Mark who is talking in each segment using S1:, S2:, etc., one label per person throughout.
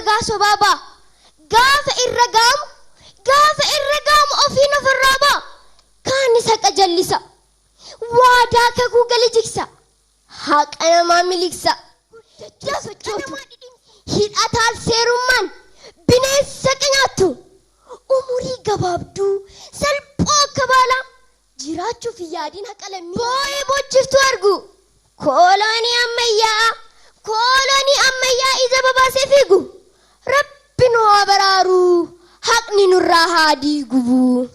S1: ragaa sobaa ba'a. Gaafa irra gaamu, gaafa irra gaamu ofiin ofirraa ba'a. Kaan isa qajallisa. Waadaa kakuu gale jigsa. Haqa namaa miliksa. Sochootu. Hidhataal seerummaan bineensa nyaattu. Umurii gabaabduu salphoo akka baalaa jiraachuuf yaadiin haqa lammii. Boo'ee boojjiftuu argu. Kooloonii ammayyaa. Kooloonii ammayyaa ija babaasee fiigu. Rabbi nu haa baraaru. Haqni nurraa haa diigu.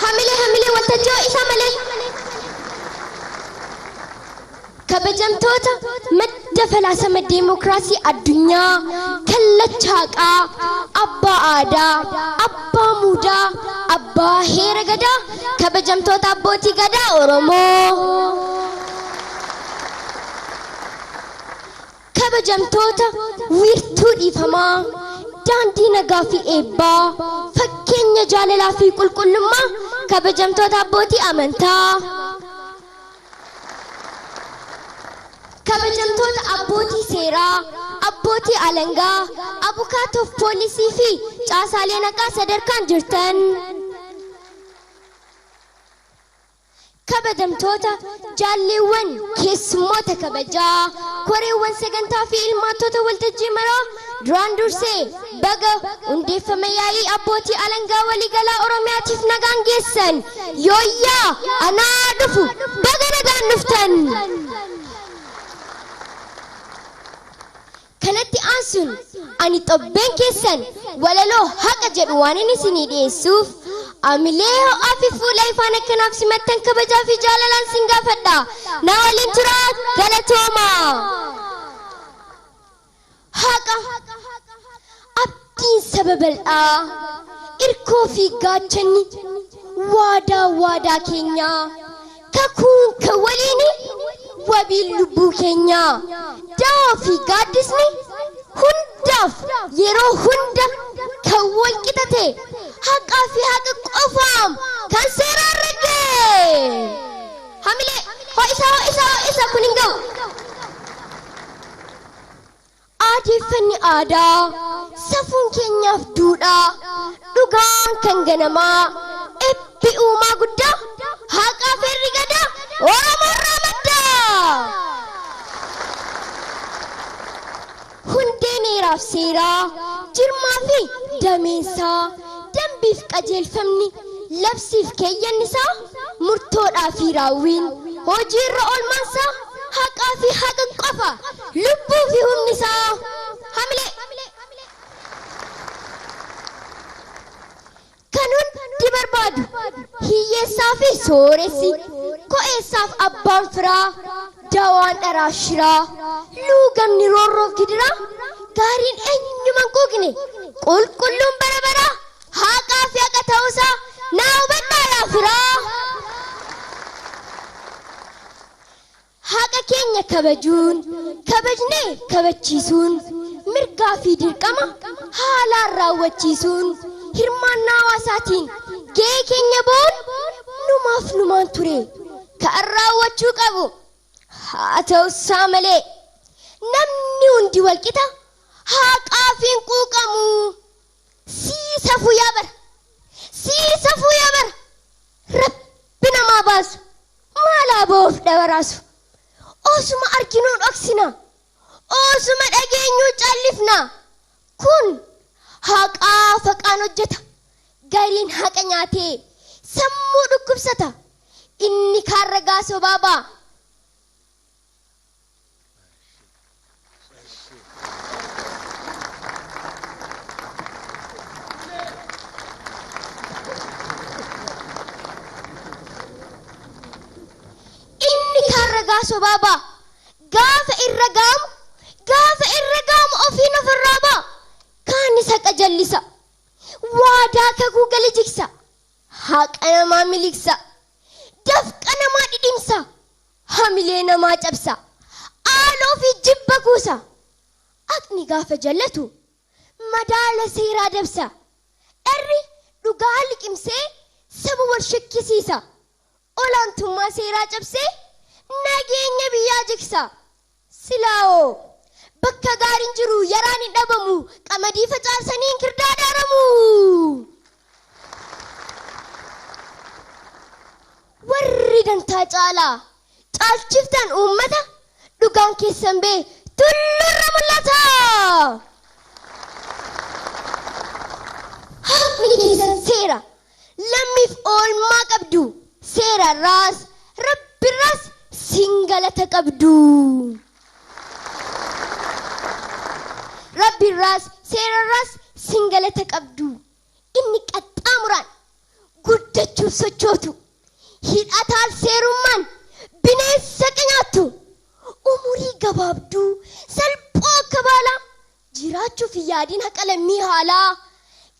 S1: Hamilee hamilee waltajjii isa malee. Kabajamtoota madda falaasama deemokiraasii addunyaa kallacha haqaa abbaa aadaa abbaa muudaa abbaa heera gadaa kabajamtoota abbootii gadaa Oromoo. Kabajamtoota wiirtuu dhiifamaa daandii nagaa fi eebbaa fakkeenya jaalalaa fi qulqullummaa kabajamtoota abbootii amantaa. Kabajamtoota abbootii seeraa, abbootii alangaa, abukaatoof poolisii fi caasaalee naqaa sadarkaan jirtan. Kabajamtoota jaalleewwan keessummoota kabajaa, koreewwan sagantaa fi ilmaattota waltajjii maraa duraan dursee baga hundeeffama yaa'ii abbootii alangaa waliigalaa Oromiyaatiif nagaan geessan. Yooyyaa anaa dhufu baga nagaan dhuftan. Kanatti aansuun ani xobbeen keessan walaloo haqa jedhu waan inni isinii dhiyeessuuf amilee ho'aa fi fuula ifaan akkanaaf simattan kabajaa fi jaalalaan sin gaafadha. Na waliin turaa galatooma. Haqa abdiin saba bal'aa irkoo fi gaachanni waadaa waadaa keenyaa kakuun kan waliini wabiin lubbuu keenyaa da'oo fi gaaddisni hundaaf yeroo hunda kan wal qixa ta'e haqaa fi haqa qofaam kan seeraan ragga'e. Hamilee ho'isaa ho'isaa ho'isaa kun hin ga'u. Aadeeffanni aadaa safuun keenyaaf duudhaa dhugaan kan ganamaa ebbi uumaa guddaa haqaa fi herri gadaa Oromoorraa maddaa. Hundeen heeraaf seeraa jirmaa fi dameensaa dambiif qajeelfamni labsiif keeyyannisaa murtoodhaa fi raawwiin hojiirra oolmaansaa haqaa fi haqa qofa lubbuu fi humnisaa. Hamilee. Kan hundi barbaadu hiyyeessaa fi sooressi ko'eessaaf abbaan firaa dawaan dharaa shiraa luugamni roorroof gidiraa gaariin eenyuman quuqne qulqulluun bara baraa haqaa fi haqa ta'uusaa naa hubadhaa yaa firaa. Haqa keenya kabajuun kabajnee kabachiisuun mirgaa fi dirqama haalaan raawwachiisuun hirmaannaa hawaasaatiin gahee keenya ba'uun numaaf numaan ture kan raawwachuu qabu haa ta'usaa malee namni hundi walqixa haqaaf hin quuqamu. Sii safuu yaa bara sii safuu yaa bara rabbi namaa baasu maalaa ba'uuf dhabaraasu osuma arginuu dhoksina osuma dhageenyuu callifna kun haqaa faqaan hojjeta gariin haqa nyaatee sammuu dhukkubsata inni kaan ragaa sobaa ba'a. Inni kaan ragaa sobaa ba'a. Gaafa irra gaamu gaafa irra gaamu ofiin ofirraa ba'a. Kaan isa qajallisa. Waadaa kakuu gale jigsa. Haqa namaa miliksa. Dafqa namaa dhidhimsa. Hamilee namaa cabsa. Aaloo fi jibba kuusa. Haqni gaafa jallatu madaala seeraa dabsa. Dharri dhugaa liqimsee saba wal shakkisiisa. Olaantummaa seeraa cabsee nageenya biyyaa jigsa. Silaa'oo bakka gaariin jiru yaraan hin dhabamu, qamadii facaasanii hin kirdaa daaramu. Warri dantaa caalaa caalchiftan uummata, dhugaan keessan bee tullurra mul'ata. Haqni keessan seera, lammiif oolmaa qabdu, seerarraas rabbirraas siin galata qabdu. Rabbirraas seerarraas siin galata qabdu. Inni qaxxaamuraan guddachuuf sochootu, hidhataal seerummaan bineensa nyaattu, umurii gabaabduu salphoo akka baalaa jiraachuuf hin yaadiin haqa lammii haalaa.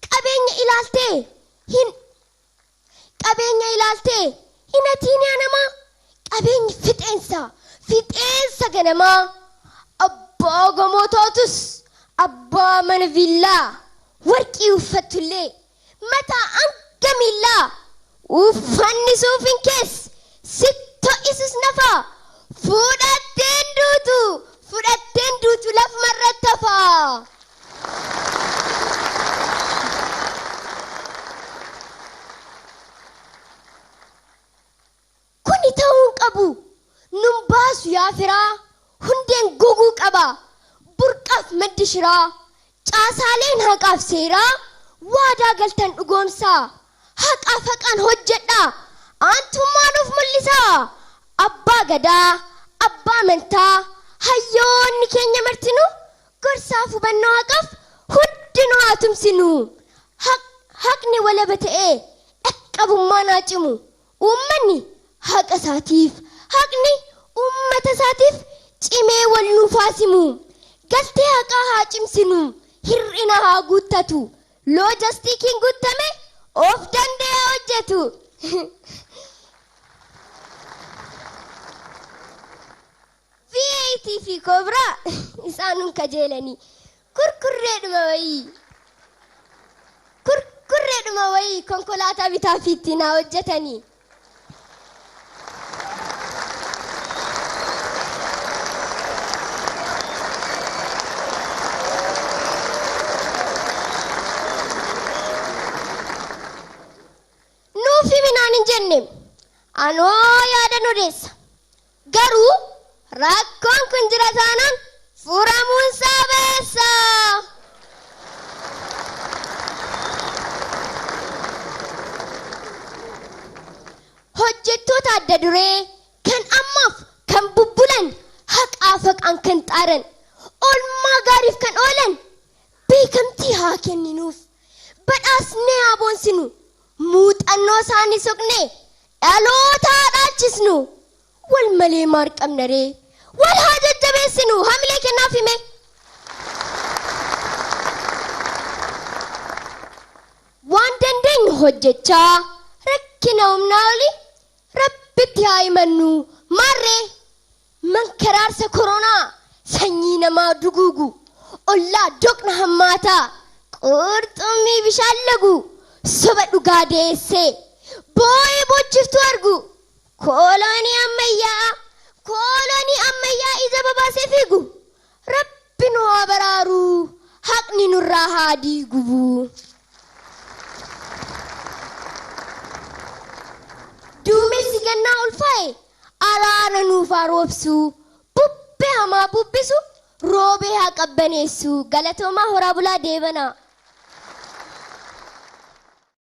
S1: Qabeenya ilaaltee hin qabeenya ilaaltee hin hatiin yaa namaa, qabeenyi fixeensa fixeensa ganamaa. Abbaa gamoo taatus, abbaa mana villaa, warqii uffattullee mataa hanga miillaa, uffanni suufiin kees sitti ho'isus nafaa, fudhatteen duutu fudhatteen duutu lafumarratti hafaa. Kuni ta'uu hin qabu. Nun baasu yaa firaa, hundeen goguu qaba. Burqaaf maddi shiraa, caasaaleen haqaaf seeraa, waadaa galtan dhugoomsaa. Haqaaf haqaan hojjedhaa, aantummaa nuuf mul'isaa. Abbaa gadaa, abbaa amantaa, hayyoonni keenya martinuu gorsaaf hubannoo haqaaf hundinuu haa tumsinu. Haqni walaba ta'ee dhaqqabummaan haa cimu. Uummanni haqa isaatiif, haqni uummata isaatiif cimee wal nuuf haa simu. Galtee haqaa haa cimsinu, hir'ina haa guuttatu. Loojastikiin guuttame of danda'ee haa hojjetu. V8 fi Cobra isaanuun kajeelanii kurkurreedhuma wayii. Kurkurreedhuma wayii konkolaataa bitaa fi ittiin haa hojjetanii. Nuuf himinaan hin jenne, anoo yaadan odeessa. Garuu rakkoon kun jira taanaan furamuun isaa beessa. Hojjettoota adda duree kan ammaaf kan bubbulan, haqaaf haqaan kan xaaran, oolmaa gaariif kan oolan beekamtii haa kenninuuf. Badhaasnee haa boonsinu. Muuxannoo isaanii soqnee dhaloota haa dhaalchisnu. Wal malee maal qabna ree? Wal haa jajjabeessinu, hamilee kennaaf hime. Waan dandeenyu hojjechaa rakkina humnaa olii rabbitti haa himannu. Maarree mankaraarsa koronaa sanyii namaa duguugu, ollaa doqna hammaataa, qurxummii bishaan lagu, soba dhugaa deessee boo'ee boochiftuu argu, kooloonii ammayyaa kooloonii ammayyaa ija babaasee fiigu, rabbi nu haa baraaru, haqni nurraa haa diigu. Duumessi gannaa ulfaa'e araara nuuf haa roobsu, bubbee hamaa bubbisu roobee haa qabbaneessu. Galatoomaa, horaa bulaa, deebanaa.